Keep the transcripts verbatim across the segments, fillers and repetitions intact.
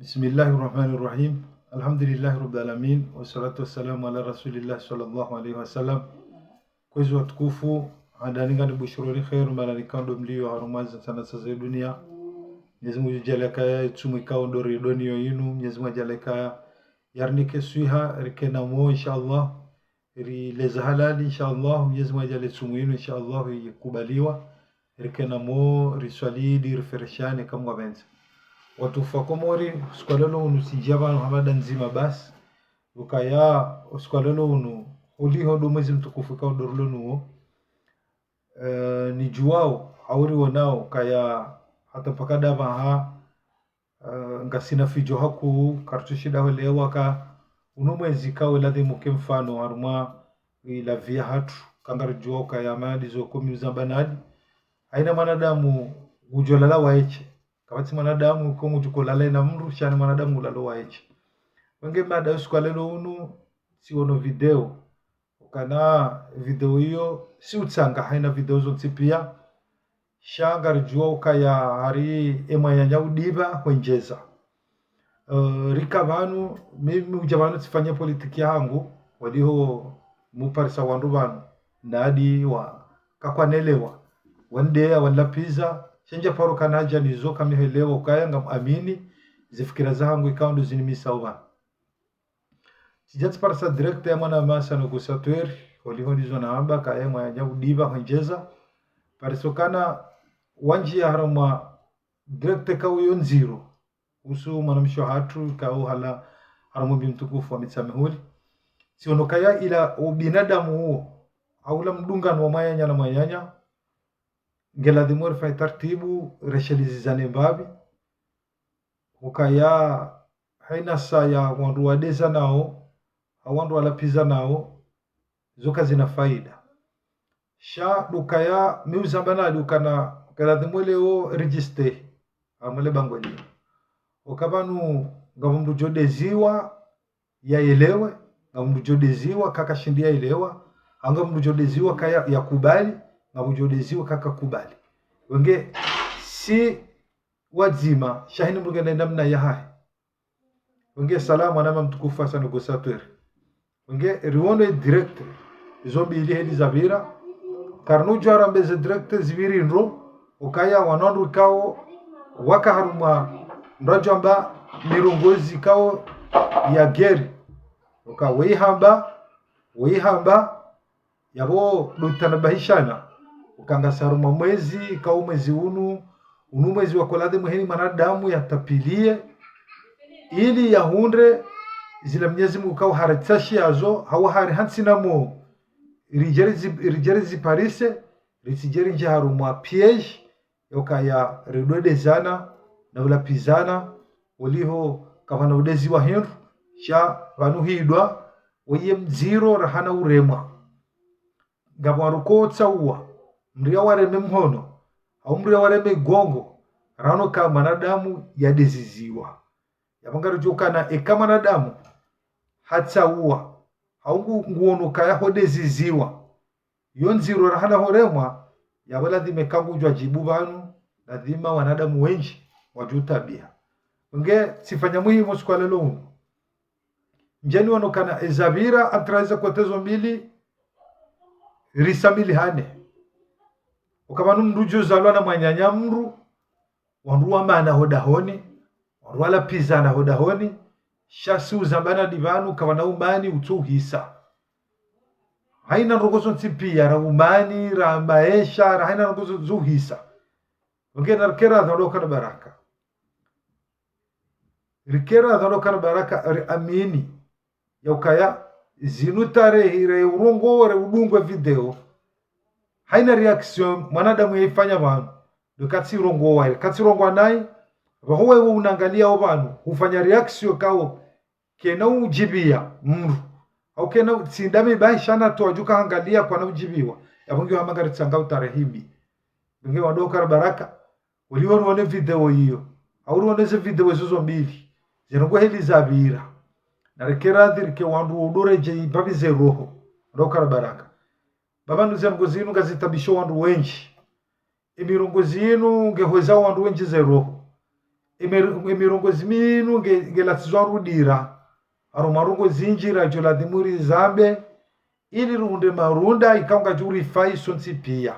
بسم الله الرحمن الرحيم. الحمد لله رب العالمين، والصلاة والسلام على رسول الله صلى الله عليه وسلم. Kwezi watukufu, handani ngambushuroni kheri, mana nikao ndo mlio harumwa zi ntsana za dunia. Mwenyezi Mungu yadjaanlie kaya itsumu ikao ndo ridoniyo inu, Mwenyezi Mungu yadjaanlie kaya yarinike swiha, rike na mo, inshallah. Rileze halali, inshallah, Mwenyezi Mungu yadjaanlie itsumu inu, inshallah, yikubaliwa. Rike na mo, riswali, rifereshane, kamwe ngapvendze. Watukufu wa Komori, usiku wa leo unu tsidja pvanu hama ndzima basi. Ukaya, usiku wa leo unu, uliho ndo mwezi mtukufu ikao ndo rilo nuwo. Eh, nidjuwao, hau riwonao, kaya hata mpaka ndapvaha, eh, ngasina fidjo hakuu, karitsushinda hwelewa ka unu mwezi ikao ladhimu uke mfano harumwa ilavi yahatru, ka ngaridjuwao kaya mana ndizo komi uzamba nadi. Haina mwanadamu ngudjolala waeshe. Kapvatsi mwanadamu ko ngudjo kolala na mndru, sha ni mwanadamu ngulalo waeshe. Wenge mada usiku wa leo unu, tsiwono video. Ukana video iyo, tsi utsanga haina video zontsi pia. Sha ngaridjuwa ukaya hari emwanyanya udipva hwendjeza. Eh, rika pvanu, mimi udja pvanu tsifanya politiki yahangu, waliho muparisa wandru pvanu, nadi wa kakwanelewa, wandeya, wanilapviza, sha ndja paro kana hadja nizo kamihelewa ukaya ngamwamini, zifikira zahangu ikao ndo zinimisao pvanu. Tsidja tsiparisa direct ya mwana masa no gusatweri, oliho ndizo nahamba, kaya emwanyanya udipva hwendjeza. Pariso kana wandjiya harumwa direct ikao yo ndziro. Uhusu mwanamshe wahatru ikao halawa harumwa mdji mtukufu wa Mitsamihuli. Tsiono kaya ila ubinadamu uwo, hau ula mdungano wa mwananya na mwananya, ngeladhimu rifanye taratibu, reshelezane mbapvi. Ukaya haina saya wandru wadezanao, hau wandru walapvizanao, zo kazina faida. Sha ndo ukaya mi uzamba nadi ukana, ngeladhimu leo ridjiste, harumwa le bangwe linu. Uka pvanu, ngapvo mndru udjo deziwa, yaelewe, ngapvo mndru udjo deziwa, kakashindi yaelewa, hau ngapvo mndru udjo deziwa kaya, yakubali, ngapvo udjo deziwa kakakubali. Wenge, tsi wadzima, sha haina mndru ngena namna yahahe. Wenge salama na mama mtukufu Hassan Gosatweri. Wenge riwono direct, izo mbili heli zapvira. Karinu udjo rambe ze direct zipviri ndro, ukaya wanu wandru ikao waka harumwa ndradjo amba mirongozi ikao ya geri. Uka weihamba, weihamba, yapvo ndo utanabahishana. Uka ngasi harumwa mwezi, ikao mwezi unu, unu mwezi wa koladhimu heni mwanadamu yatapvilie, ili yahundre zila Mwenyezi Mungu ikao haritsashiyazo, hau hari hantsi na mo, ridje rizi-, ridje riziparise, ritsidje rindjie harumwa piège, yokaya ridodezana, na ulapvizana, oliho kapvana udeziwa hindru, sha pvanu hidwa, woye mdziro rahana uremwa. Ngapvo wandru ko tsauwa, mndru yawareme mhono, hau mndru yawareme igongo, raono ka mwanadamu yadeziziwa. Yapvo ngaridjo ukana eka mwanadamu hatsauwa, hau ngu-, nguono kaya hodeziziwa, yo ndziro rahana horemwa, yapvo ladhima eka ngudjo adjibu pvanu, ladhima wanadamu wendji wadjo utabiha. Nge tsifanya muhimu usiku wa leo unu. Ndjeni wono kana ezapvira entre eze côté zo mbili, risamilihane. Uka pvanu mndru udjo zalwa na mwananya mndru, wandru wamana ho dahoni, wandru walapvizana ho dahoni, sha tsi uzamba nadi pvanu kapvana umani utso uhisa. Haina ndrongoo zontsi pia, ra umani, ra maesha, ra haina ndrongoo zo-, zo uhisa. Wenge narikere radhi ndo ukana baraka. Rikere radhi ndo ukana baraka, riamini yaukaya zinu tarehi re urongowe, re udungwe video, haina réaction mwanadamu yaifanya pvanu, ndo katsirongowa, katsirongowa nayi, pvaho wewe unangaliyao pvanu, hufanya réaction ikao kena udjibiya mndru. Hau kena tsi ndami bahi sha na twadjuka hangalia kwana udjibiwa. Yapvo ngiyo hama ngaritsanga utarehi mbi. Nge wandru ukana baraka, oliho rione video iyo, hau rione ze video izo zo mbili, zinu ngwe heli zapvira. Narikere radhi rike wandru udoredje ibapvi ze roho, ndo ukana baraka. Baba nduze ndrongoo zinu ngazitabisho wandru wendji. Emirongozi inu ngehweza wandru wendji ze roho. Emir-, emirongozi minu nge, ngelatsizwa rudira. Harumwa ndrongoo zindji radjo ladhimu rizambe, ili rihundre marunda ikao ngayadjo rifaa sontsi pia.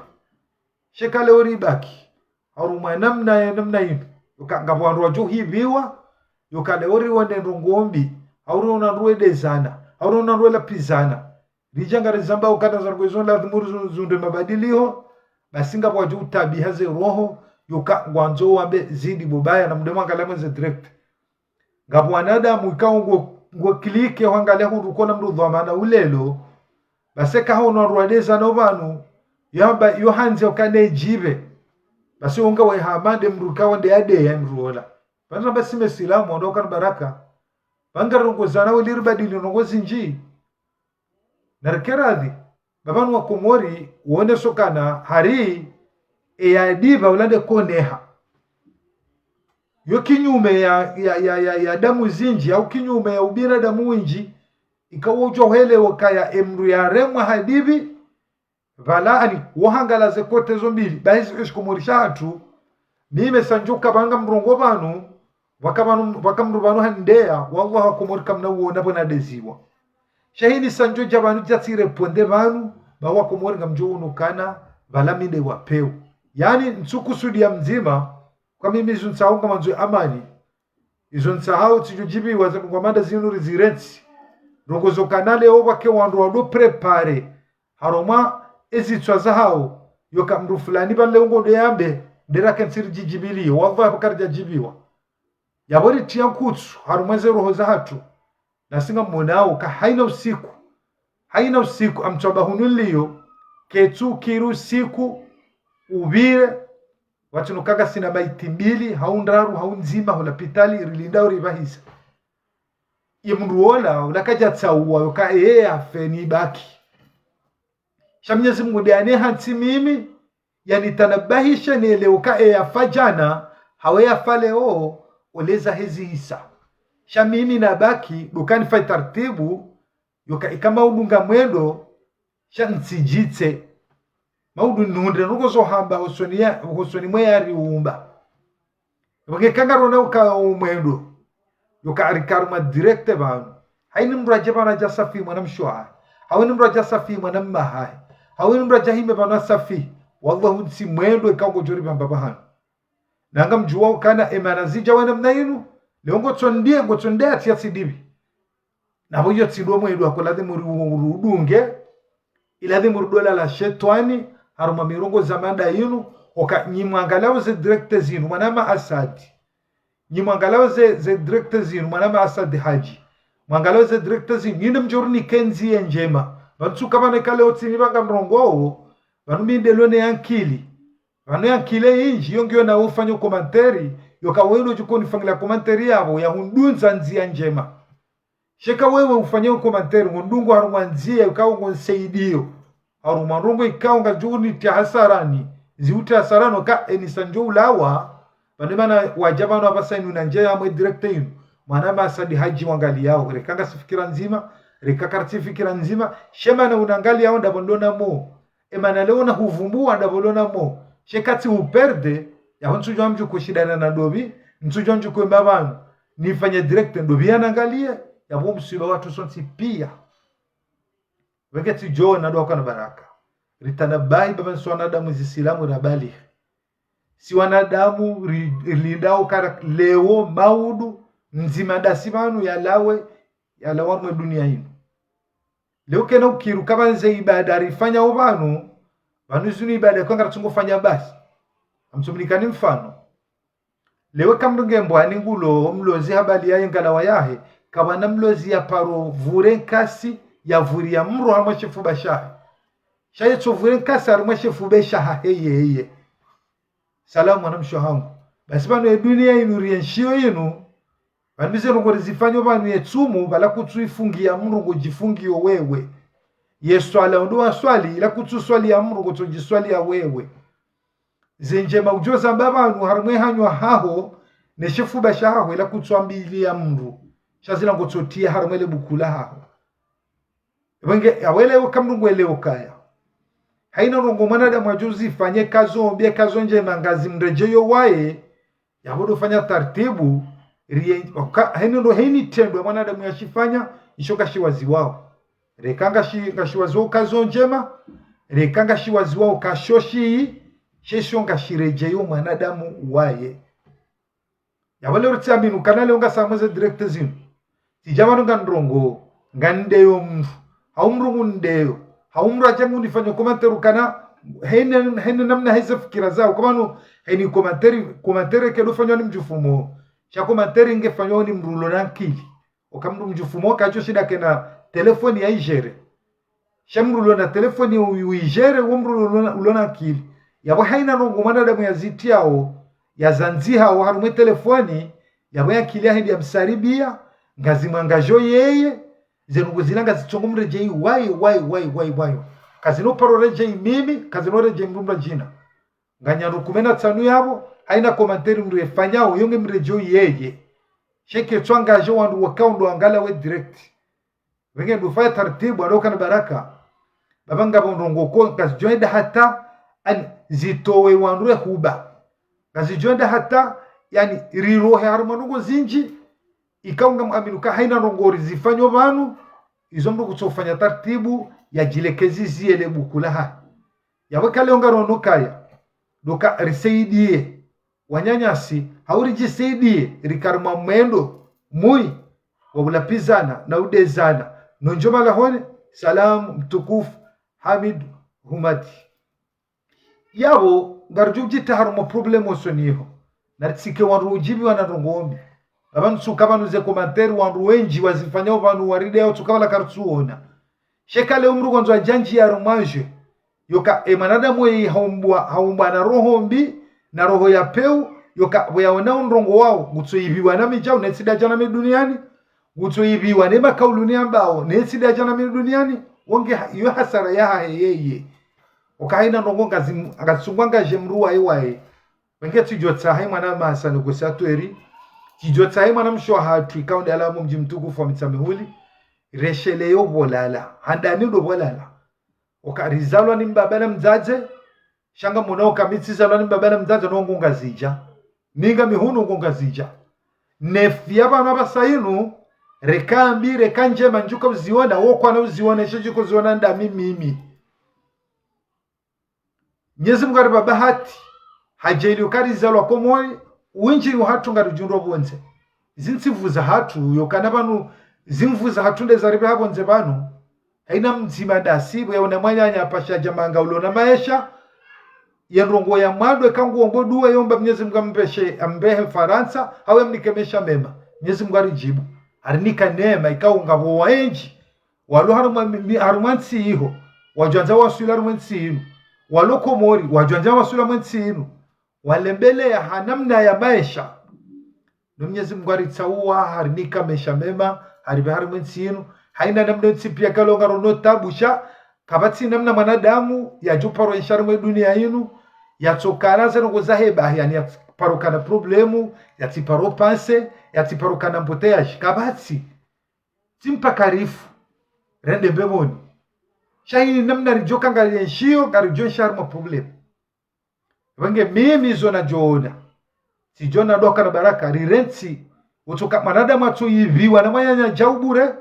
Sha eka leo ribaki harumwa namna ya namna inu, yoka ngapvo wandru wadjo hipviwa, yoka leo riwone ndrongoo mbi, hau riwone wandru wedezana, hau riwone wandru welapvizana. Ridja ngarizambao ukana ze ndrongoo izo ladhimu rizihundre mabadiliho, basi ngapvo wadjo utabiha ze roho, yoka ngwandzo wambe zidi bobaya na mdru mwangalia mwenze direct. Ngapvo wanadamu ikao ngo, ngo cliquer hwangalia hundru kona mdru dhwamana ulelo, basi eka haono wandru wadezana pvanu, yamba, yo handzi yoka nedjipve. Basi onga wahamande mdru ikao nde adeya mdru ola. Pvanu basi mesilamu, wandru wakana baraka. Pvanu ngarirongozanao ili ribadili ndrongoo zindji. Narike radhi, ba pvanu wa Komori, woneso ukana hari, eya dipva ula nde koneha. Yo kinyume ya, ya, ya, ya, ya damu zindji, au kinyume ya ubinadamu windji, ikao udjo hwelewa ukaya emdru yaremwa hadipvi, pvala ani, wohangala ze côté zo mbili, ba hizi eshikomori shahatru, mimi sa ndjo ka pvanga mrongo pvanu, pvaka pvanu, pvaka mdru pvanu handeya, wallahi wa Komori kamna uona pvwena deziwa. Sha hini sa ndjo dja pvanu dja tsirépondre pvanu, ba wa Komori ngamdjo uno ukana, pvala mi nde wa pewu. Yaani, ntsukusudiya mdzima, kwa mimi izo ntsaho ngamandzo amani. Izo ntsahao tsidjo djipviwa za ndrongoo manda zinu rizirentsi. Ndrongoo zo ukana leo pvwake wandru wado préparer. Harumwa ezitswa zahao. Yoka mdru fulani pvanu leo ngodo yambe, nde rake ntsi ridjidjipviliyo. Wallahi pvaka ridjadjipviwa. Yapvo ritiya nkutsu, harumwa ze roho zahatru. Nasi ngamonao ka haina usiku. Haina usiku, amtswaba hunu nliyo, ketsu kiri usiku, upvire, watsi no ukaya ngasina maiti mbili, hau ndraru, hau ndzima, ho lapitali, rilindao ripvahisa. Ye mdru ola, ula kadja tsauwa, yoka eye yafe nibaki. Sha Mwenyezi Mungu nde ane hantsi mimi, yanitanabahishe nelewe uka eyafa djana, hawu eyafa leo, oleza hezi isa. Sha mimi nabaki, ndo uka nifanye taratibu, yoka ika maudu ngamwendo, sha ntsidjitse. Maudu nihundre ndrongoo zo hamba hosoni ya, hosoni mwe yariumba. Pvwake eka ngarona uka umwendo. Yoka arikari mwa direct pvanu. Haina mdru adje pvanu adja safi mwana mshe wahahe. Haina mdru adja safi mwana mme wahahe. Haina mdru adja hime pvanu asafi. Wallahi ntsi mwendo ikao ngodjo ripvamba pvahanu. Na ngamdjuwa ukana emana zidja wa namna inu. Leo ngotsondiye, ngotsondiye ati yatsidipvi. Na pvo iyo tsi ndo mwendo wako ladhimu uri, uri udunge, iladhimu uri dola la shetwani, harumwa mirongoo za manda inu, oka nyi mwangaliao ze direct zinu, mwana ma Asadi. Nyi mwangaliao ze, ze direct zinu, mwana ma Asadi Haji. Mwangaliao ze direct zinu, nyi nde mdjo rinike ndziya ndjema. Pvanu tsuka pvanu eka leo tsini pvanga mrongoo, pvanu mi nde lone yankili. Pvanu yankili yindji, yo ngiyo na ufanya commentaire, yoka wewe udjo ko nifanyila commentaire yapvo, yahundundza ndziya ndjema. Sha eka wewe ufanya commentaire, ngondungo harumwa ndziya, ikao ngonisaidiyo. Harumwa ndrongoo ikao ngadjo unitria hasarani, ziutria hasarani, oka enisa ndjo ulawa, pvanu mana wadja pvanu apvasa inu na ndjiya yamwe direct inu. Mwana ma Asadi Haji wangaliyao, reka ngasi fikira ndzima, reka karitsi fikira ndzima, sha mana unangaliyao ndapvo ndona mo. Emana leo nahuvumbuwa ndapvo ndona mo. Sha eka tsi uperde, yapvo ntsudjuwa ndjo kushindana na ndopvi, ntsudjuwa ndjo kwemba pvanu. Nifanye direct ndopvi yanangaliye, yapvo msiba watru sontsi pia. Wenge tsidjo na dua kana baraka. Ritanabahi ba pvanu si wanadamu zisilamu rabalighi. Si wanadamu ri, rilindao uka leo maudu, mdzima ndasi pvanu yalawe, yalawa mwe duniya inu. Leo kena ukiri uka pvanu ze ibada rifanyao pvanu, pvanu zinu ibada kwa ngaratsungo fanya basi. Amtsumnikani mfano. Leo eka mdru nge mbwani ngulo mlozi habali yaye ngalawa yahe, kapvana mlozi yaparo pvure nkasi, yapvuriya mdru harumwa shifuba shahe. Sha yetso pvure nkasi harumwa shifuba shahahe yeye. Salamu mwana mshe wahangu. Basi pvanu ye duniya inu rienshiyo inu, pvanu ze ndrongoo rizifanyao pvanu ye tsumu, pvala kutsu ifungiya mdru ngodjifungiyo wewe. Ye swala ndo waswali, ila kutsu swaliya mdru ngotsodjiswaliya wewe. Ze ndjema udjo zamba pvanu harumwa ye hanywa haho, ne shifuba shahaho, ila kutsu ambiliya mdru. Sha zila ngotsotiya harumwa le buku lahaho. Wenge, yapvo leo eka mdru ngwelewo ukaya. Haina ndrongoo mwanadamu adjo zifanye kazo mbi, kazo ndjema ngazimredjeyo waye, Yapvo ndo fanya tartibu, riye-, oka-, heni ndo heni trendwa mwanadamu yashifanya, isho ngashiwaziwao. Reka ngashi-, ngashiwaziwao ka zo ndjema, reka ngashiwaziwao ka sho shiyi, she sho ngashiredjeyo mwanadamu waye. Yapvo leo ritsi aminu kana leo ngasi harumwa ze direct zinu. Tsidja pvanu ngamrongoo, ngandeyo mndru. Hau mndru ngundeyo. Hau mndru yadja ngunifanya commentaire kana, heni, heni namna heze fikira zaho. Kwa pvanu, heni commentaire, commentaire kedo fanywa ni mdjufumo. Sha commentaire nge fanywa ni mndru ulo na nkili. Oka mndru mdjufumo, kadjo shinda kena telefoni ya igérer. Sha mndru ulo na telefoni u-, uigérer, wo mndru ulo na, ulo na nkili. Yapvo haina ndrongoo mwanadamu yazitiyao, yazandzihao harumwa ye telefoni, yapvo ye nkili yahe ndi ya msaribia, ngazimwangajo yeye, ze ndrongoo zila ngazitsongo mredjeyi waye, waye, waye, waye, waye. Kazino paro redjeyi mimi, kazino redjeyi mndru mndru djina. Nganyandru kume na tsanu yapvo, haina commentaire mndru yefanyao, yo nge mredjeyo yeye. She ketswa ngajo wandru wakao ndo angalia we direct. Pvenge ndo fanya tartibu, alo kana baraka. Baba ngapvo ndrongoo ko, ngazidjo enda hata, ani zitowe wandru ye huba. Ngazidjo enda hata, yani rirohe harumwa ndrongoo zindji, ikao ngamwaminu ka haina ndrongoo rizifanyo pvanu, izo mndru kutsofanya tartibu, yadjilekezi ziyele buku lahahe. Yapvo ka leo ngarono kaya, ndo ka risaidiye wananyasi, hau ridjisaidiye, rike harumwa mwendo mwi wa ulapvizana na udezana. No ndjo malahoni, salam mtukufu Hamid Humadi. Yapvo, ngaridjo udjita harumwa problème osoni iho. Na ritsike wandru udjibiwa na ndrongoo mbi. Apvanu tsuka pvanu ze commentaire wandru wendji wazifanyao pvanu warideyao tsuka pvala karitsuona. She ka leo mndru kwandzo yadjandji ya harumwa dje. Yoka, e mwanadamu eyi haumbwa, haumbwa na roho mbi, na roho ya pewu, yoka, pvo yaona undrongoo wao, ngutsoibiwa na mi djau, ne tsi dadja na mi duniani, ngutsoibiwa ne makaulu niyambao, ne tsi dadja na mi duniani, wo nge ha-, yo hasara yahahe yeye. Oka haina ndrongoo ngazi-, ngazitsungwa ngaje mndru waye waye. Pvenge tsidjo tsaha ye mwana masa no kusa tweri, tsidjo tsaha ye mwanamshe wahatru ikao nde alamo mdji mtukufu wa Mitsamihuli, resheleyo pvolala, handani ndo pvolala. Oka rizalwa ni mbaba na mdzadze, sha ngamwona oka mi tsizalwa ni mbaba na mdzadze no ngu Ngazidja. Mi ngami hunu ngu Ngazidja. Nefi ya pvanu apvasa inu, reka mbi, reka ndjema, ndjuka uziona, wo kwana uziona, isho djuka uziona ndami mimi. Mnyezi Mungu haripva bahati, hadjaaliya uka rizalwa Komori, wendji wahatru ngaridjundro pvondze. Zintsi mvu zahatru, yokana pvanu, zimvu zahatru nde zaripveha pvondze pvanu. Haina mdzima ndasi, pvo yaona mwananya apvasha djamanga ulo na maesha, ye ndrongoo ya mwando eka nguombo dua yomba Mnyezi Mungu ampveshe, ampvehe Farantsa, hau yamnike maesha mema. Mnyezi Mungu haridjibu. Harinika neema, ikao ngapvo wendji. Walo harumwa mi-, mi-, harumwa ntsi iho. Wadjwandza waswili harumwa ntsi inu. Walo Komori, wadjwandza waswili harumwa ntsi inu. Walembeleya ha namna ya maesha. No Mnyezi Mungu haritsauwa, harinika maesha mema, haripve harumwa ntsi inu. Haina namna yontsi pia ka leo ngarono tabu sha, kapvatsi namna mwanadamu yadjo paro enshi harumwa dunia inu, yatsokana ze ndrongoo zahe bahi, yani yatsiparo kana problème, yatsiparo panse, yatsiparo kana embouteillage, kapvatsi. Tsi mpaka rifu, rende mbepvoni. Sha hini namna ridjo ka ngarienshio, ngaridjo enshi harumwa problème. Pvenge mimi zo nadjoona. Tsidjoona ndo kana baraka, rirentsi, utsoka mwanadamu atsoibiwa na mwananya djau bure,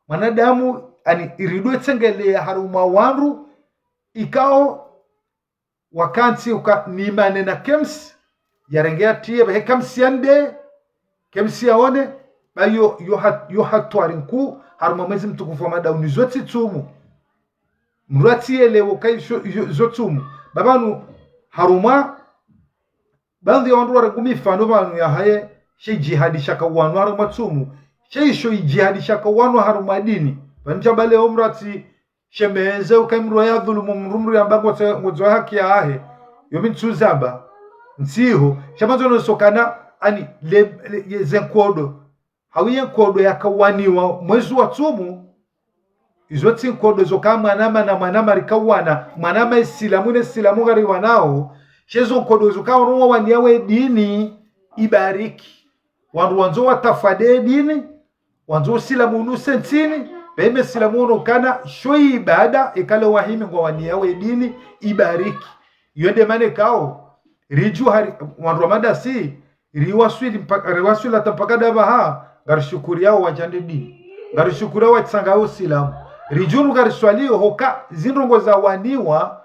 mwanadamu ani iridwe tsengeleya harumwa wandru, ikao wakantsi uka nimane na KEMS, yarenge yatiye, pvahe KEMS yande, KEMS yaone, ba yo, yo ha-, yo hatwari nkuu, harumwa mwezi mtukufu wa Ramadhwani zo tsi tsumu. Mndru atsiyelewo ka isho, isho, zo tsumu. Ba pvanu, harumwa, baadhwi ya wandru warengu mifano pvanu yahaye, she djihadi shaka wanwa harumwa tsumu. She isho idjihadi shaka wanwa harumwa dini. Pvanu shamba leo mndru atsi, shemeze uka mndru yadhulumu mndru, mndru yamba ngotse-, ngodzo haki yahahe. Yo mi ntsuzamba. Ntsiho. Sha mandzo nosokana, ani, le, le, ye ze nkodo. Hau ye nkodo yakawaniwa mwezi wa tsumu. Izo tsi nkodo zoka mwanama na mwanama rikawana. Mwanama isilamu ne isilamu ngariwanao. She zo nkodo zoka wanu wawaniya we dini ibariki. Wandru wandzo watafade dini. Wandzo usilamu unuse ntsini, pveme silamu unokana, sho ibada, ikale wahimi ngwawaniya we dini, ibariki. Yo nde mana ikao, ridju hari, wandru wa madasi, Riwaswili mpa-, riwaswili hata mpaka dapvaha, ngarishukuriyao wadjande dini. Ngarishukuriyao watsanga usilamu. Ridjunu ngariswalio hoka zindrongo zawaniwa,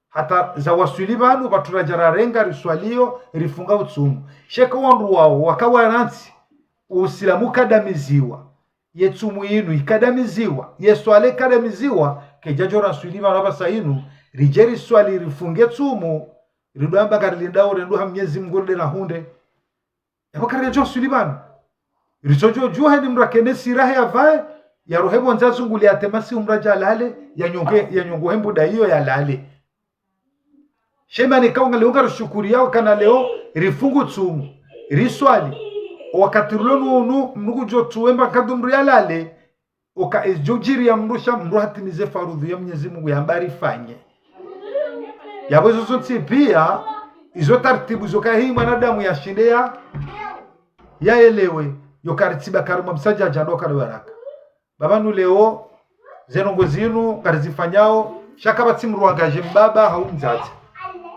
hata zawaswili pvanu, pvatsu radja rarenga riswalio, rifunga utsumu. Sha eka wandru wao, waka warantsi, usilamu kadamiziwa. Ye tsumu inu ikadamiziwa, ye swala ikadamiziwa, kedjadjo raswili pvanu pvasa inu, ridje riswali rifunge tsumu, ridjo amba ngarilindao rendro ha Mnyezi Mungu rende rahundre. Yapvo karidjadjo swili pvanu. Ritsodjo djuha ni mdru akene sirahe yapvaye, yarohe pvondze azunguli atemasi umradja yalale, yanyonge, yanyongo he mbuda iyo yalale. Sha mana eka wanga leo ngarishukuriyao kana leo rifungu tsumu, riswali. Wakati rilo nunu, mdru kudjo tsuwemba kadumri yalale, oka ejo djiri ya mdru sha mdru hatimize farudhu ya Mnyezi Mungu yamba rifanye. Yapvo izo zontsi pia, izo tartibu zoka hi mwanadamu yashinde ya, yaelewe, yo karitsiba karuma msadjadja ndo kari baraka. Pvapvanu leo, ze ndrongo zinu, ngarizifanyao, sha kapvatsi mdru wangadje mbaba hau mdzadze.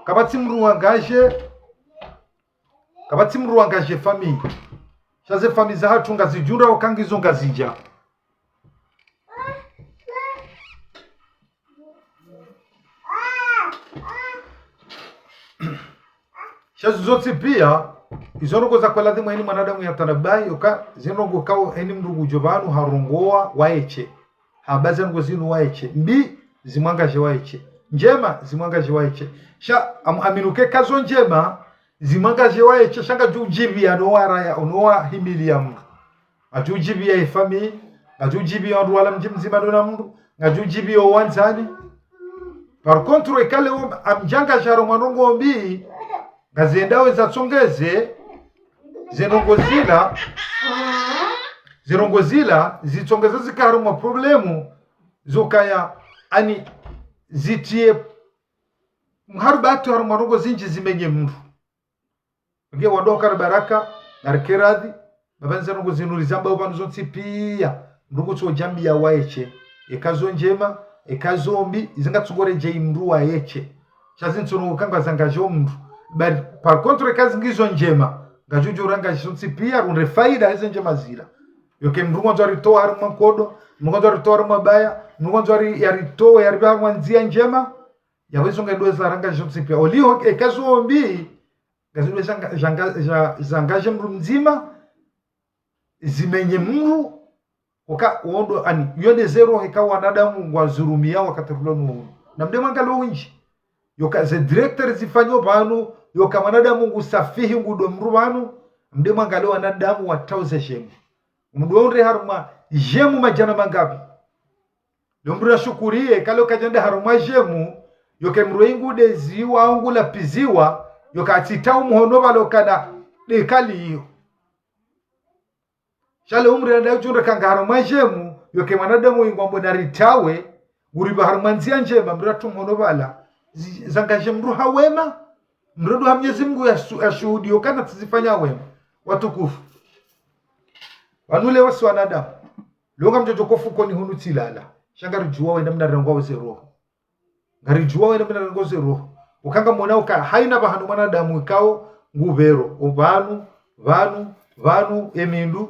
Kapvatsi mdru wangadje, kapvatsi mdru wangadje famille. Sha ze famille zahatru ngazidjunda oka ngizo ngazidja. Sha zizo zontsi pia, izo ndrongo za kwela ladhimu heni mwanadamu yatanabahi, yoka, ze ndrongo kao heni mdru ngudjo pvanu harongoa waeshe. Hamba ze ndrongo zinu waeshe. Mbi, zimwangadje waeshe. Ndjema, zimwangadje waeshe. Sha, am-, aminuke kazo ndjema, zimwangadje waeshe, sha ngadjo udjipviya no waraya, no wahimiliya mdru. Ngadjo udjipviya ye famille, ngadjo udjipviya wandru wala mdji mdzima ndo na mdru, ngadjo udjipviya owandzani. Par contre, eka leo amdjanga djaro mwa ndrongo mbi, ngazendao zatsongeze, ze ndrongo zila, ze ndrongo zila, zitsongeze zika harumwa problème, zokaya, ani, zitriye, mharubatwi harumwa ndrongo zindji zimenye mdru. Nge wandru kari baraka, ngarike radhi, pvapvanu ze ndrongo zinu rizambao pvanu zontsi pia, mdru kutsodjambiya waeshe, eka zo ndjema, eka zo mbi, izi ngatsungoredjeyi mdru waeshe. Sha zinu tsi ndrongo kangazangadjo mdru. Bari, par contre, eka zi ngizo ndjema, ngadjo udjo rangadje zontsi pia, rundre faida, heze ndjema zila. Yoke mdru ngwandzo yaritowe harumwa nkodo, mdru ngwandzo yaritowe harumwa baya, mdru ngwandzo yari-, yaritowe, yaripve harumwa ndziya ndjema, yapvo izo nge ndo zarangadje zontsi pia. Oliho, eka zo mbi, ngazidjo zanga-, zanga-, za-, zangadje mdru mdzima, zimenye mdru, oka wondo ani, yo nde ze roho eka wanadamu ngwazirumiyao wakati rilo nunu. Na mde mwangalie windji. Yoka ze directeur zifanyo pvanu, yoka mwanadamu ngusafihi ngudo mdru pvanu, mde mwangalie wanadamu watrauze djemu. Mdru wondre harumwa djemu madjana mangapvi. Leo mdru yashukuriye, kalo kadjanda harumwa djemu, yoke mdru ingudeziwa, ngulapviziwa, yoka atsitao mhono pvalo kana, de kali iyo. Sha leo mdru yanda udjundra kanga harumwa djemu, yoke mwanadamu ingwambo naritawe, nguripva harumwa ndziya ndjema, mdru yatru mhono pvala, zi-, zangadje mdru ha wema, mdru ndo ha Mnyezi Mungu yasu-, yashuhudiyo kana tsizifanya wema. Watukufu. Pvanu leo si wanadamu. Leo ngamdjodjo ko fukoni hunu tsilala. Sha ngaridjuwa wena mna rengwa uze roho. Ngaridjuwa wena mna rengwa uze roho. Uka ngamwona uka haina pvahanu mwanadamu ikao ngupvero. O pvanu, pvanu, pvanu, emindru.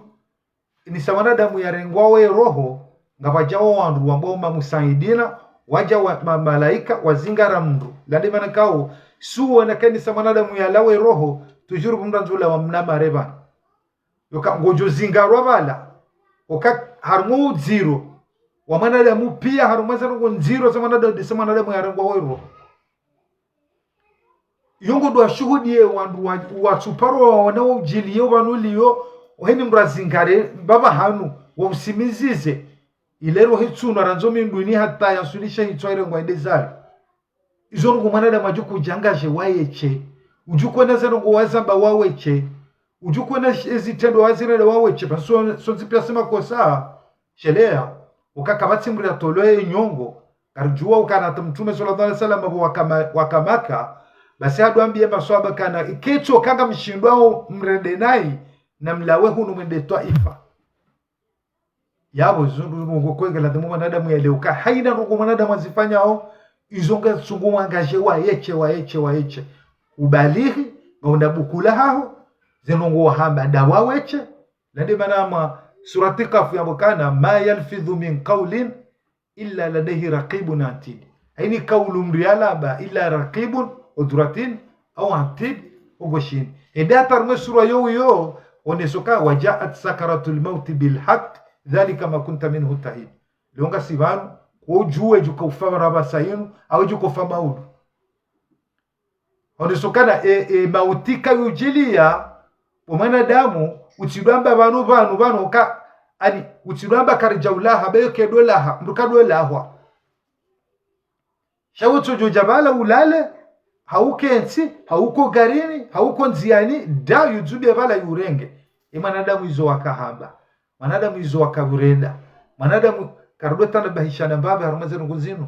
Inisa mwanadamu yarengwa we roho, ngapvadjao wandru wambwao mamusaidina, wadja wa ma-, malaika, wazingara mdru. Lande mana kao, suwo na kainisa mwanadamu yalawe roho, tujuru pvumdra ndzula wa mna marepva. Yoka ngodjo zingarwa pvala. Oka harumwa udziro wa mwanadamu pia harumwa ze ndrongo ndziro za mwanadamu, disa mwanadamu yarengwa we roho. Iyo ngo ndo washuhudiye wandru wa, watsuparo waona wa udjiliyo pvanu liyo, oheni mdru azingare, pvapvahanu, wa usimizize. Ilero hitsuna randzo mindru ini hata yasulisha hitswa irengwa ende zayo. Izo ndrongo mwanadamu adjo kudjangadje waeshe. Udjo kwena ze ndrongo wazamba waeshe. Udjo kwena sh-, ezitrendwa wazirenda waeshe. Pvanu so-, sontsi pia si makosa. Shelea. Uka kapvatsi mdru yatolwa ye nyongo. Ngaridjuwa ukana hata Mtrume swallallahu alayhi wasallam apvo waka Ma-, waka Maka. Basi hadwambiye maswahaba kana, iketso kanga mshindwao mrende nayi, na mlawe hunu mwende Twaifa. Yapvo izo ndrongo kwenge ladhimu mwanadamu yaleuka. Haina ndrongo mwanadamu azifanyao, izo ngatsungu mwangadje waeshe, waeshe, waeshe. Ubalihi, ngaunda bukula haho, Ze ndrongoo wahamba nda waweshe. Lande mana mwa surati Kafu yamba ukana: ما يلفظ من قول إلا لديه رقيب عتيد. Haina kaulu mdru yalamba إلا رقيب, o duratini, أو عتيد, o goshini. Ende hata harumwa e sura yo uyo, oneso ka: وجاءت سكرة الموت بالحق ذلك ما كنت منه تحيد. Leo ngasi pvanu, kudjuwa djuka ufa pvanu apvasa inu, au djuka ufa maudu. Oneso ukana e, e mauti kayudjiliya o mwanadamu, utsidjwamba pvanu, pvanu, pvanu, ka, ani, utsidjwamba karidja ulaha, be yo kedjolaha, mdru kadjolahwa. Sha utsodjo dja pvala ulale, hau kentsi, hau ko garini, hau ko ndziyani, nda yudzude pvala yurenge. E mwanadamu izo wakahamba. Mwanadamu izo wakapvurenda. Mwanadamu karidjo tanabahishana mbapvi harumwa ze ndrongoo zinu.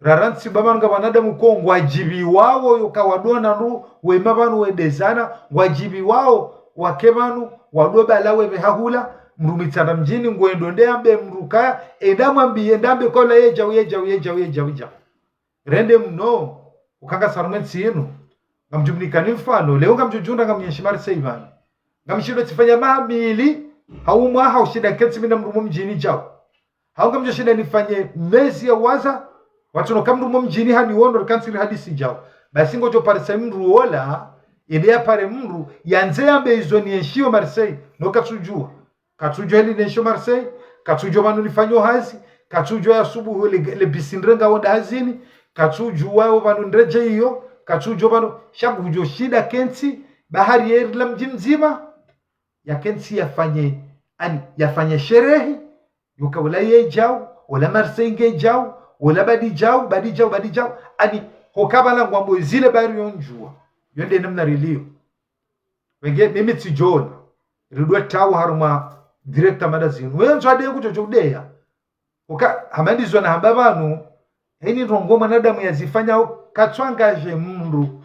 Rarantsi ba pvanu nga wanadamu ko ngwadjibiwawo, yoka wadona ndru wema pvanu wendezana, ngwadjibiwawo wake pvanu, wadobala wepve hahula, mdru mitsana mdjini, ngwendo nde ambe mdru kaya, enda mwambiye, enda ambe kola yedjau, yedjau, yedjau, yedjau, yedjau. Rende mno, uka ngasi harumwa entsi inu, ngamdjumnikani mfano, leo ngamdjodjundra ngamnyenshi Marseille pvanu. Ngamshindo tsifanya maha mili, hau mwaha ushinda nkentsi mi na mdru mo mdjini djau. Hau ngamdjoshinda nifanye mezi ya waza, watsono ka mdru mo mdjini haniwono rikantsi rihadisi djau. Basi ngodjo parisa mdru wola, yende yapare mdru, yandze yambe izo nienshiyo Marseille, no katsudjuwa. Katsudjuwa heli nienshiyo Marseille, katsudjuwa pvanu nifanyo hazi, katsudjuwa ya subuhu le, le bisi nrenga wenda hazini, katsudjuwa yo pvanu ndredje iyo, katsudjuwa pvanu, sha ngudjoshinda kentsi, bahari yeri la mdji mdzima, yakentsi yafanye, ani, yafanye sherehi, yoka wola yedjau, wola Marseille ngedjau, wola badi djau, badi djau, badi djau, ani, hoka pvala ngwambo zile bari yondjuwa, yo nde namna riliyo. Wenge, mimi tsidjona, ridwe tawu harumwa directeur mada zinu. Wendzo ade kudjo djo udeya. Uka, hama ndizo nahamba pvanu, heni ndrongoo mwanadamu yazifanya katsu engagé mdru.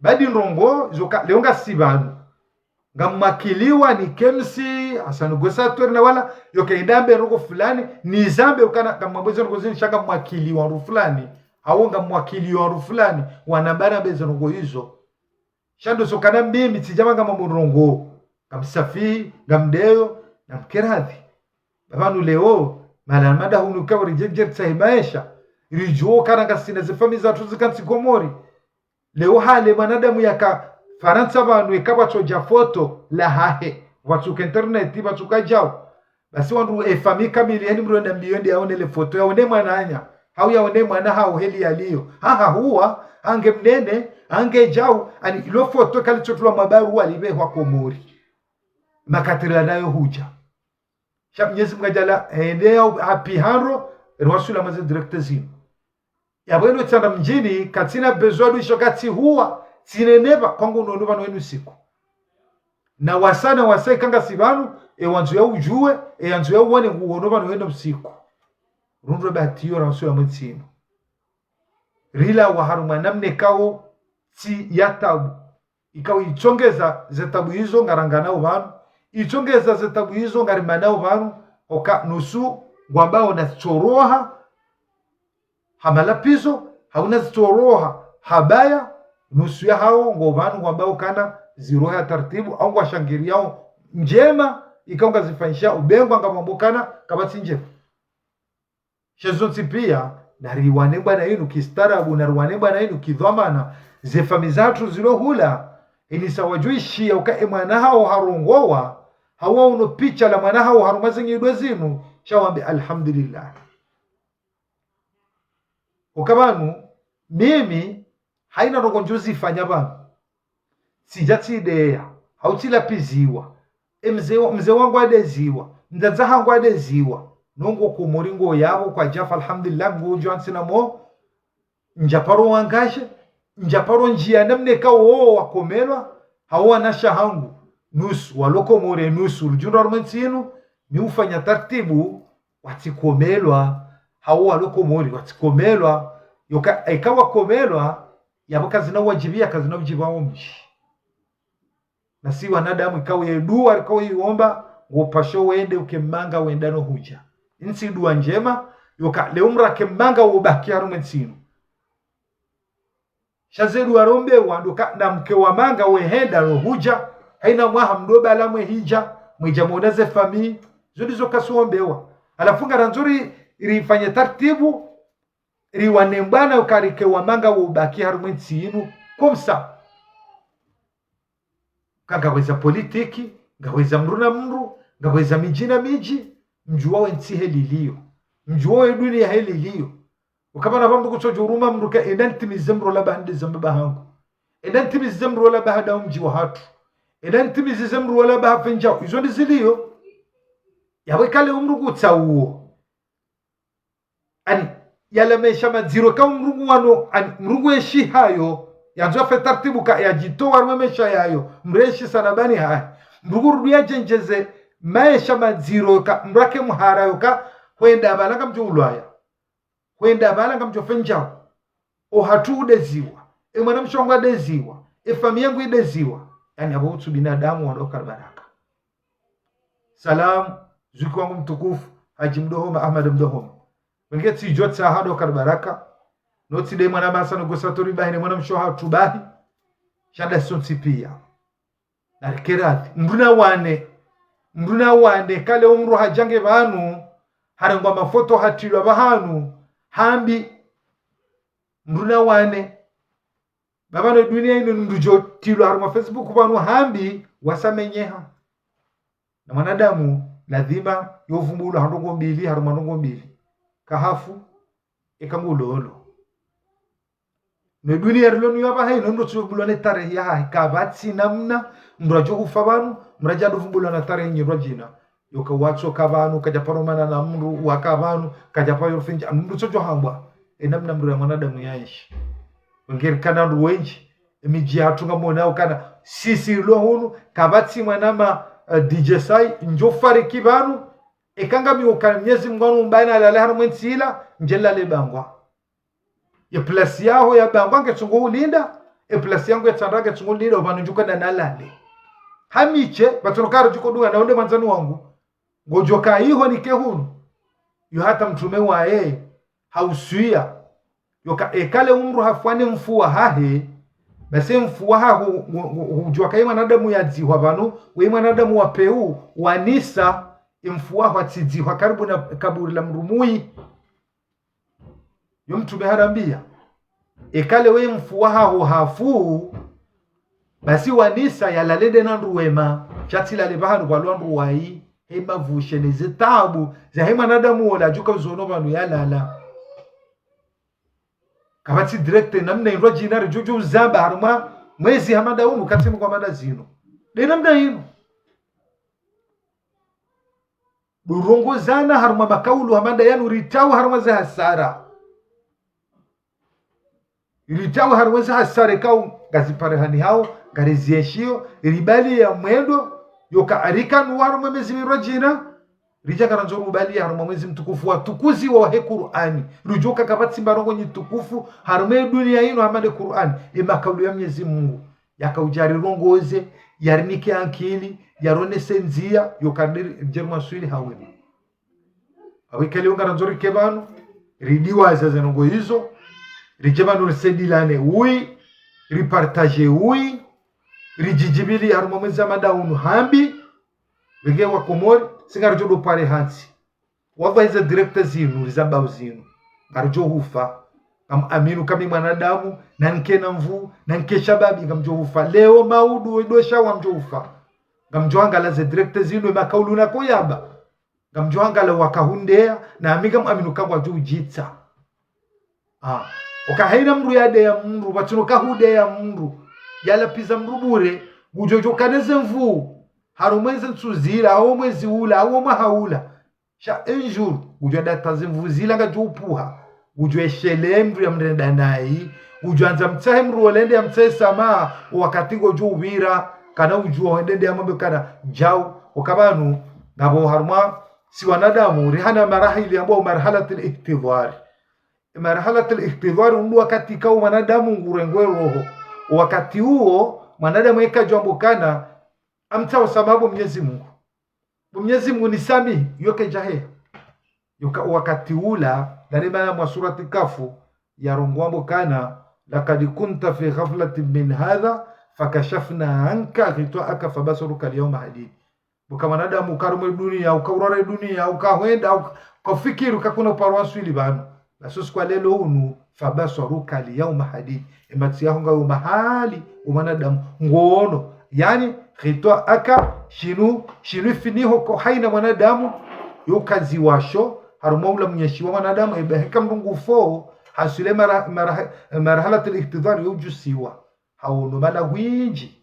Badi ndrongoo, zoka, leo ngasi pvanu. Ngamwakiliwa ni Kemsi, Hassan Gosatori na wala, yoka enda ambe ndrongoo fulani, nizambe ukana, ngamwambo ze ndrongoo zinu sha ngamwakiliwa ndru fulani. Hau ngamwakiliwa ndru fulani, wanambara mbe ze ndrongoo izo. Sha ndo sokana mimi tsidja pvanga mambo ndrongoo. Ngamsafi, ngamdeyo, namkeradhi. Ba pvanu leo, mala mada hunu kawa ridjebdjeri tsahi maesha. Ridjuwa ukana ngasina ze famiyi zatru zikantsi Komori. Leo hale mwanadamu yaka Farantsa pvanu eka pvatsodja foto lahahe. Pvatsuka internet, pvatsuka djau. Basi wandru efamiyi kamili, heni mdru enda mbiyo nde yaone le foto, yaone mwananya, hau yaone mwana hau heli yaliyo. Ha, ha huwa, hange mnene, hange djau, ani ilo foto kalitsotulwa mwa baruwa libehwa Komori. Makatiri la nayo hudja. Sha Mnyezi Mngu adjala, hende ya hapi handro, eri wasula mwa ze directeur zinu. Yapvo eno tsanda mdjini, katsina besoin du isho katsi huwa, tsinenepva, kwangu nono pvanu henu siku. Na wasaya, na wasaya ika ngasi pvanu, e wandzo ya udjuwe, e yandzo ya uwone nguwono pvanu henu siku. Rundro bahati iyo ra wasula mwe ntsi inu. Rilawa harumwa namna ikao tsi ya tabu. Ikao itsongeza ze tabu izo ngaranganao pvanu, itsongeza ze tabu izo ngarimanao pvanu, oka nusu ngwambao na tsoroha, ha malapvizo, hau na zitsoroha, ha baya, nusu ya hao, ngo pvanu ngwambao kana ziroha taratibu, au ngwashangiriyao ndjema, ikao ngazifanyisha ubengwa ngamwambo kana kapvatsi ndjema. She zontsi pia, nariwane bwana inu kistaarabu, nariwane bwana inu kidhwamana, ze famiyi zatru zilo hula, inisa wadjuishiya uka e mwana hao harongowa, hau waono picha la mwana hao harumwa ze nyido zinu, sha wambe alhamdulillah. Uka pvanu, mimi, haina ndrongoo ndjozifanya pvanu. Tsidja tsideya, hau tsilapviziwa. E mze wa, mze wangu adeziwa, mdzadze hangu adeziwa. Nongo Komori ngo yapvo kwadjafa, alhamdulillah, ngodjo antsina mo. Ndjaparo wangashe, ndjaparo ndjiya namna ikao wowo wakomelwa, hau wanasha hangu. Nusu, walo Komori, nusu, rudjundra harumwa ntsi inu, mi ufanya taratibu, watsikomelwa, hau walo Komori, watsikomelwa, yoka, eka wakomelwa, yapvo kazina uwadjibiya, kazina udjiba wo mdji. Na si wanadamu ikao ye duwa, ikao iwomba, ngopasho wende uke manga wenda no hudja. Intsi duwa ndjema, yoka, leo mdru ake manga wobaki harumwa ntsi inu. Sha ze dua rombewa ndo ka na mke wa manga wehenda rohudja, haina mwaha mdo bala mwehidja, mwedja mwona ze famille, zo ndizo kasuombewa. Halafu ngarandzo ri, rifanye tartibu, riwane mbwana uka rike wa manga wo ubaki harumwa entsi yinu, comme ça. Ka ngapvo eza politiki, ngapvo eza mndru na mndru, ngapvo eza midji na midji, mdjuwa we ntsi heli iliyo, mdjuwa we dunia heli iliyo. Uka pvanu pvwa mndru kutsodjo uruma mndru ka enda nitimize mndru ola baha ndeza mbaba hangu. Enda nitimize mndru ola baha nda umdji wahatru. Enda nitimize mndru ola baha fendja. Izo ndiziliyo. Yapvo ikale umndru kutsa uwo. Ani, yala maesha madziro ka umndru ngu wano, ani, mndru ngu eshi hayo, yandzo afe tartibu ka yadjitowa harumwa maesha yayo, mndru eshi sana bani hahe. Mndru ngu rudi yadjendjeze maesha madziro ka mndru ake mhara yo ka, hwenda pvala ngamdjo ulwaya. Hwenda pvala ngamdjo fendjao. Ohatru udeziwa. E mwanamshe wangu adeziwa. E famiyi yangu ideziwa. Yaani apvo utsu binadamu wandro karibaraka. Salam, zuki wangu mtukufu, Hadji Mdohoma, Ahmad Mdohoma. Wenge tsidjo tsaha ndo karibaraka. No tsi nde mwana masa no gosatori bahi ne mwanamshe wahatru bahi. Sha nda sontsi piya. Narike radhi. Mndru nawane. Mndru nawane. Kale umndru hadja nge pvanu. Harengwa mafoto hatrilwa pvahanu. Hambi. Mndru nawane. Ba pvanu dunia inu mndru djo trilwa harumwa Facebook pvanu hambi wasamenyeha. Na mwanadamu, lazima yovumbulwa ha ndrongo mbili, harumwa ndrongo mbili. Kahafu, eka ngulolo. Ne dunia rilo niyo apvaha inu, mndru tsu bulwa ne tarehi yahahe, kapvatsi namna, mndru adjo hufa pvanu, mndru adja ndo vumbulwa na tarehi nyirwa djina. Yoka watsoka pvanu, kadja paro mana na mndru, waka pvanu, kadja paro fendja, mndru tsodjo hambwa. E namna mndru ya mwanadamu yaenshi. Wenge rikana wandru wendji, emidji yahatru ngamwonao ukana, sisi rilo hunu, kapvatsi mwana ma, eh, D J Sai, ndjo fariki pvanu, eka ngami uka Mnyezi Mungu anu mbana alale harumwa entsi ila, ndje lale bangwa. Ye plasi yaho ya bangwa nge tsungo ulinda, e plasi yangu ya tsandra nge tsungo ulinda, opvanu ndjuka na nalale. Hamishe, pvatsono karo djuko dunga na onde mwandzani wangu. Ngodjo ka iho nike hunu. Yo hata mtrume waye, hauswiya. Yoka ekale umndru hafu wane mfu wahahe, basi mfu wahaho, ngu-, ngu-, ngudjuwa ka ye mwanadamu yadzihwa pvanu, we mwanadamu wa peu, wanisa, e mfu waho atsidzihwa karibu na kaburi la mndru mwi. Yo mtrume harambiya, ekale we mfu wahaho hafu, basi wanisa yalale nde na wandru wema, sha tsi lale pvahanu pvwalwa wandru wayi, he mavushe ne ze tabu, za he mwanadamu wola adjuka uzono pvanu yalala. Kapvatsi direct namna indrwa djina ridjodjo uzamba harumwa mwezi hama nda unu, katsi mkwa mada zinu. Nde namna inu. Ndo urongozana harumwa makaulu hama nda yanu ritawe harumwa ze hasara. Ritawe harumwa ze hasara ikao ngaziparihani hao, ngarizienshiyo, ribali ya mwendo, yoka arikanu harumwa mezi mirwa djina, ridja ngarandzo rubali harumwa mwezi mtukufu watukuziwa wahe Kur'ani. Ridjuwa ka kapvatsi mbarongo nyi tukufu harumwa ye dunia inu hama nde Kur'ani. E makaulu ya Mnyezi Mungu. Yaka udja yarirongoze, yarinike ankili, yaronese ndziya, yoka ridje rimwaswili ha wema. Apvo ikale yo ngarandzo rike pvanu, ridiwaza ze ndrongo izo, ridje pvanu risaidilane uyi, ripartage uyi, ridjidjibili harumwa mwezi hama nda unu hambi, wenge wa Komori, si ngaridjo ndo pare hantsi. Wallahi ze direct zinu, rizambao zinu. Ngaridjo hufa. Ngam aminu ka mi mwanadamu, na nike na nvu, na nike shababi, ngamdjo hufa. Leo maudu, wedo shawa mdjo hufa. Ngamdjo hangala ze direct zinu, e makaulu nako yamba. Ngamdjo hangala waka hundeya, na mi ngam aminu ka ngwadjo udjitsa. Ah. Oka haina mndru yadeya mndru, pvatsina oka hudeya mndru. Yalapviza mndru bure, ngudjo djo kane ze nvu. Harumwa eze ntsu zila, hawo mwezi ula, hawo mwaha ula. Sha un jour, ngudjo data ze nvu zila ngadjo upvuha. Ngudjo eshelea mndru ya mrenda nayi. Ngudjo andza mtsahe mndru wola ende ya mtsahe samaha, wakati ngodjo upvira, kana udjuwa wende nde ya mwambe kana, djau, oka pvanu, ngapvo harumwa, si wanadamu, rihana marahili yambwao marhalatil ihtidhwari. Marhalatil ihtidhwari, ndo wakati kao mwanadamu ngurengwe roho. Wakati uwo, mwanadamu eka djwambo kana, amtsaho samaha bo Mnyezi Mungu. Bo Mnyezi Mungu nisamihi, yoke djaheya. Yoka wakati ula, ndarema ya mwa surati Kafu, yarongoa mbo kana, لقد كنت في غفلة من هذا فكشفنا عنك غطاءك فبصرك اليوم حديد. Buka mwanadamu uka harumwa dunia, uka urara dunia, uka hwenda, uka, uka fikiri, uka kuna uparo wa swili pvanu. Basi usiku wa leo unu, فبصرك اليوم حديد. Ematso yaho ngayo mahali, o mwanadamu, nguono. Yaani, غطاءك, shinu, shinu ifiniho ko haina mwanadamu, yo kazi washo, harumwa ula mnyeshi wa mwanadamu, eba heka mdru ngufo, haswili mara, mara, marhalatul ihtidhar yo ujusiwa. Haono mala hwindji.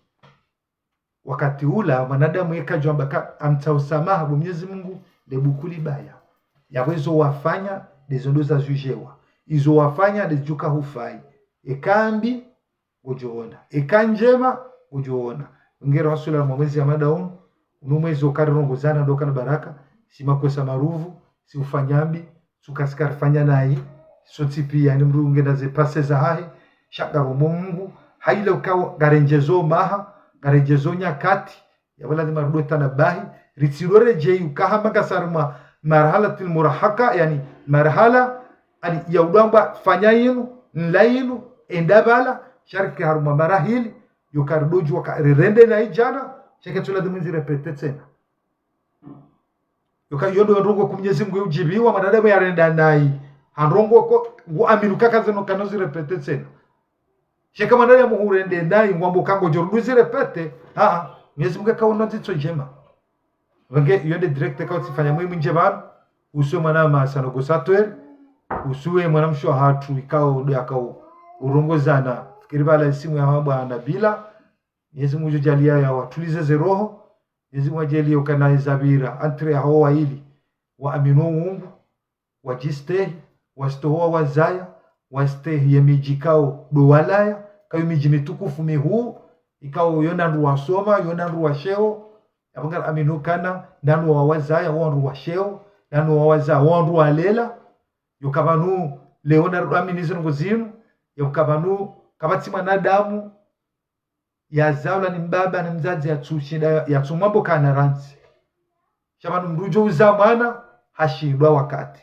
Wakati ula, mwanadamu yeka djwamba ka amtsaho swamaha bo Mwenyezi Mungu, le buku libaya. Yapvo izo wafanya, ndezo ndo zajujewa. Izo wafanya, ndezo djuka hufai. Eka mbi, ngodjoona. Eka ndjema, ngodjoona. Ngeri waswili harumwa mwezi ya mada unu, unu mwezi uka rirongozana ndo ukana baraka, si makwesa maruvu, si ufanya mbi, suka sikarifanya nayi, sontsi pia ni mdru ngena ze passé zahahe, sha ngarombo Mungu, haile ukao ngaredjezo maha, ngaredjezo nyakati, yapvo lazima rudwe tanabahi, ritsidwe redjeyi uka hama ngasi harumwa marhalatil murahaka, yaani marhala, yaani ya udwamba fanya yinu, nla yinu, enda pvala, sha rike harumwa marahili, yoka ridodjuwa ka rirende nayi djana, sha ketsu lazima nzi répété tsena. Yoka, yo ndo ndrongoo ko Mwenyezi Mungu yudjibiwa, mwanadamu yarenda nayi. Handrongoo ko, ngu amini uka kazinu kano zi répété tsena. Sha eka mwanadamu hurende nayi, ngwambo ka ngodjo rudi zi répété. Aa, Mwenyezi Mungu kaona ndzitso ndjema. Wenge, yo nde direct ka utsifanya muhimu ndje pvanu. Usuwe mwana masa no gosatweri. Usuwe mwana mshe wahatru ikao ndo yakao urongozana. Fikiri pvala isimu ya hambwa Nabila. Mwenyezi Mungu yudjo djaaliya ya watulize ze roho. Mwenyezi Mungu yadjaaliye ukana izapvira entre yaho waili, wa amini o Mungu, wadjistehi, wastehi wo wazaya, wastehi ye midji ikao ndo walaya, kayo midji mitukufu mihuu, ikao yo na wandru wasoma, yo na wandru wa sheo, yapvo ngari amini ukana, na wandru wa wazaya, wo wandru wa sheo, na wandru wa wazaya, wo wandru walela, yoka pvanu, leo na amini zinu ngo zinu, yoka pvanu, kapvatsi mwanadamu, yazalwa ni mbaba ni mdzadze yatsushinda, yatsumwambo kana rantsi. Sha pvanu mdru udjo uza mwana, hashindwa wakati.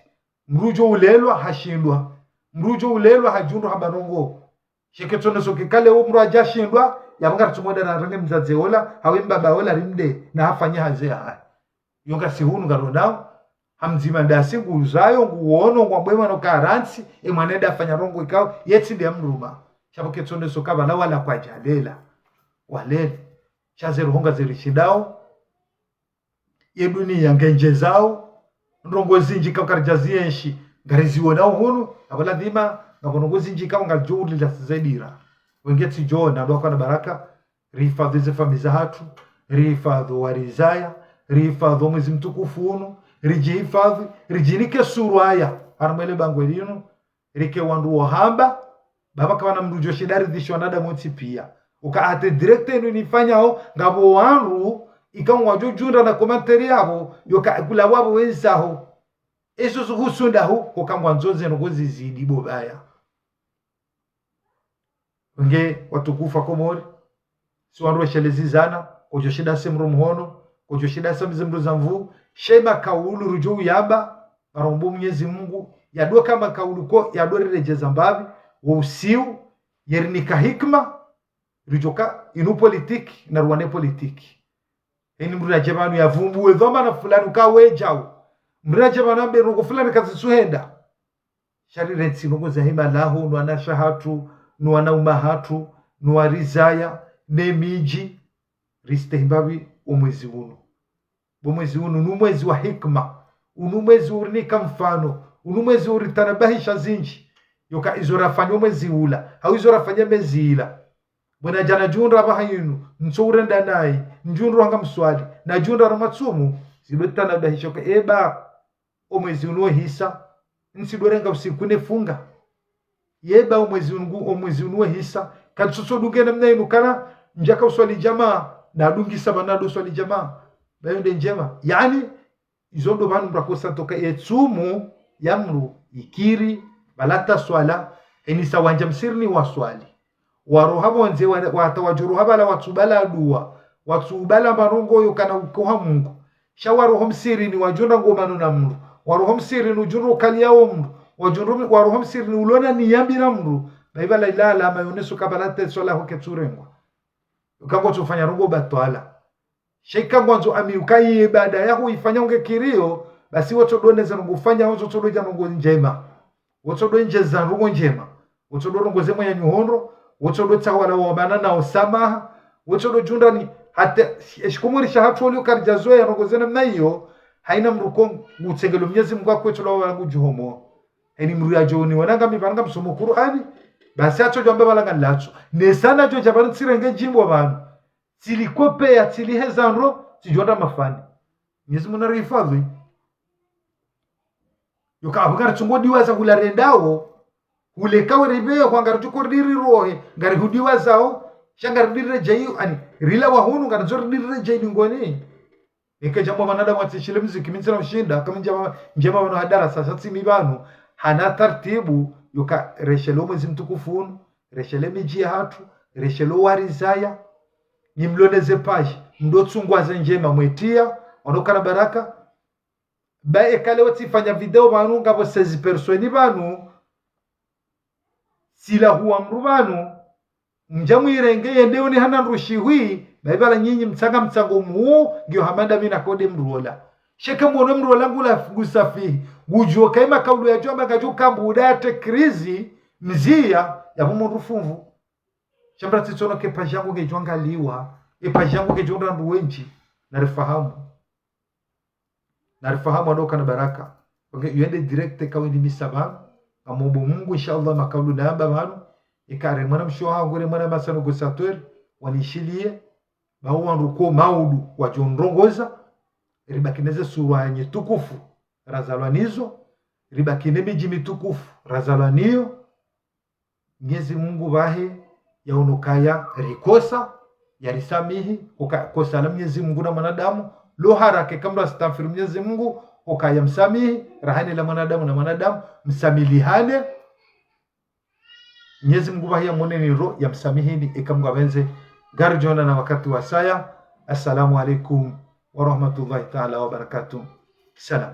Mdru udjo ulelwa, hashindwa. Mdru udjo ulelwa, hadjundru hamba ndrongoo. Sha eka tsono so kikale wo mdru hadja shindwa, yapvo ngaritsumwenda na renge mdzadze ola, hawu mbaba ola rimde, na hafanye hazi yahahe. Yo ngasi hunu ngaronao, ha mdzima ndasi nguzayo, nguono, ngwambwe mwana uka rantsi, e mwana enda hafanya ndrongoo ikao, yetsi nde ya mdruma. Sha pvo ketsoneso ka pvala wala kwadjalela. Walele. Sha ze roho ngazirishindao, ye dunia ngendjezao, ndrongoo zindji ikao karidja zienshi, ngarizionao hunu, yapvo ladhima, ngapvo ndrongoo zindji ikao ngaridjo ulila sizedira. Wenge tsidjo, na dua kwa na baraka, rihifadhwi ze famiyi zahatru, rihifadhwi warizaya, rihifadhwi o mwezi mtukufu unu, ridjihifadhwi, ridjinike surwaya, harumwa le bangwe linu, rike wandru wo hamba, pvapvo kapvana mdru udjo shinda aridhwishe wanadamu wontsi pia. Uka ate direct inu nifanyao, ngapvo wandru, ikao ngwadjo djundra na commentaire yapvo, yoka kula wapvo wenzaho. Eso zuhusu ndahu, koka ngwandzo ze ndrongoo zizidi bo baya. Nge watukufu wa Komori, si wandru weshelezizana, kodjo shinda se mdru mhono, kodjo shinda se mze mdru za nvu, she makaulu rudjo uyamba, ngarombo Mwenyezi Mungu, yadwe ka makaulu ko, yadwe riredjeza mbapvi, wo usiu, yerinika hikima, ridjoka inu politiki, na ruwane politiki. Heni mdru nadje pvanu yavumbuwe dhwamana fulani uka wedjau. Mdru nadje pvanu yambe ndrongoo fulani kazitsuhenda. Sha rirentsi ndrongoo za hima laho, no wanashe hatru, no wanaume hatru, no warizaya, ne midji, ristehi mbapvi o mwezi unu. Bo mwezi unu, unu mwezi wa hikima, unu mwezi urinika mfano, unu mwezi uritanabahisha zindji, yoka izo rafanya o mwezi ula, hau izo rafanya mezi ila. Bo nadja nadjundra pvaha inu, ntso urenda nayi, ndjundru hanga mswali, nadjundra ramatsumu, zidwe tanabahisha yoka eba, o mwezi unu ohisa, ntsi dwe renga usiku ne funga. Yeba o mwezi unu, o mwezi unu ohisa, katsutso dunge namna inu kana, ndjaka uswali djamaa, nadungisa pvanu ndo swali djamaa. Bayo nde ndjema. Yaani, izo ndo pvanu mdru akosa toka ye tsumu ya mdru ikiri, pvala ta swala, heni sa wandja msirini waswali. Waroha pvondze wa, wata wadjoroha pvala watsubala dua, watsubala marongoyo kana ukoha Mungu. Sha waroho msirini wadjundra ngomano na mdru. Waroho msirini udjundra ukaliya wo mdru. Wadjundra mi, waroho msirini ulona niyambi na mdru. Ba ipvala ila alama yoneso ka pvala tsi swala yaho ketsurengwa. Uka ngotsofanya ndrongo batwala. Sha ika ngwandzo ami uka iye ibada yaho ifanya unge kiriyo, basi wotsodo neza ndrongo ufanya, wotsodo dja ndrongo ndjema. Wotsodo ndjeza ndrongo ndjema. Wotsodo rongoze mwenye nyuhondro, wotsodo tsawala wa mana na usamaha, wotsodo djundra ni hata eshikumuri sha hatru olio karidja zoweya ndrongo ze namna iyo, haina mdru ko ngutsengelo Mnyezi Mungu akwe tsola wa ngudjuhomo. Haina mdru yadjo ni wananga mi pvanu ngamsomo Kur'ani, basi atsodjo amba pvala nganilatso. Nesa nadjo dja pvanu tsirenge ndjimbo pvanu. Tsili kopeya, tsili heza ndro, tsidjo nda mafani. Mnyezi Mungu narihifadhwi. Yoka apvo ngaritsungo diwaza hula rendawo, hule kawe ripvehwa ngaritsuko ridiri rohe, ngarihudiwazao, sha ngaridirire djayi, ani, rilawa hunu ngaridzo ridirire djayi ningoni. Eke djambo wanadamu watsishile mziki, mi ntsina ushinda, kama ndjema, ndjema pvanu ha darasa, sha tsi mi pvanu, hana tartibu, yoka reshelo mwezi mtukufu unu, reshele midji ya hatru, reshelo warizaya, nimloneze page, mdo tsungwaze ndjema mwetiya, wano kana baraka, ba eka leo tsifanya video pvanu ngapvo seize personnes pvanu, tsilawa mdru pvanu, mdja mwirenge yende yoni hana ndru shihwi, ba ipvala nyinyi mtsanga mtsango mhuu, ngiyo hama nda mi nakode mdru ola. Sha eka mwono mdru ola ngula ngusafihi, ngudjuo ka ima kaulu yadjo amba ngadjo kambu uda yate krizi, mziya, yapvo mdru fumvu. Sha mbra tsitsono ke page yangu ngedjo angaliwa, e page yangu ngedjo ndra ndru wendji, narifahamu. Narifahamu wano kana baraka. Wange, yende direct kawe ni misa pvanu. Ngamombo Mungu, inshallah, makaulu nayamba pvanu. Ika re mwana mshe wahangu, re mwana masano gosatweri, wanishiliye. Ba wandru ko maudu, wadjo ndrongoza. Ribaki neze surwa nyi tukufu, razalwa nizo. Ribaki ne midji mitukufu, razalwa niyo. Mnyezi Mungu pvahe yaono kaya rikosa, yarisamihi, hoka kosa la Mnyezi Mungu na mwanadamu, lo haraka eka mdru astaghfiri Mnyezi Mungu, hoka yamsamihi, rahane la mwanadamu na mwanadamu, msamilihane. Mnyezi Mungu pvahe yamone niro, yamsamihini, eka Mungu apvendze, ngaridjo onana wakati wasaya. Assalamu alaikum wa rahmatullahi ta'ala wa barakatuh. Salam.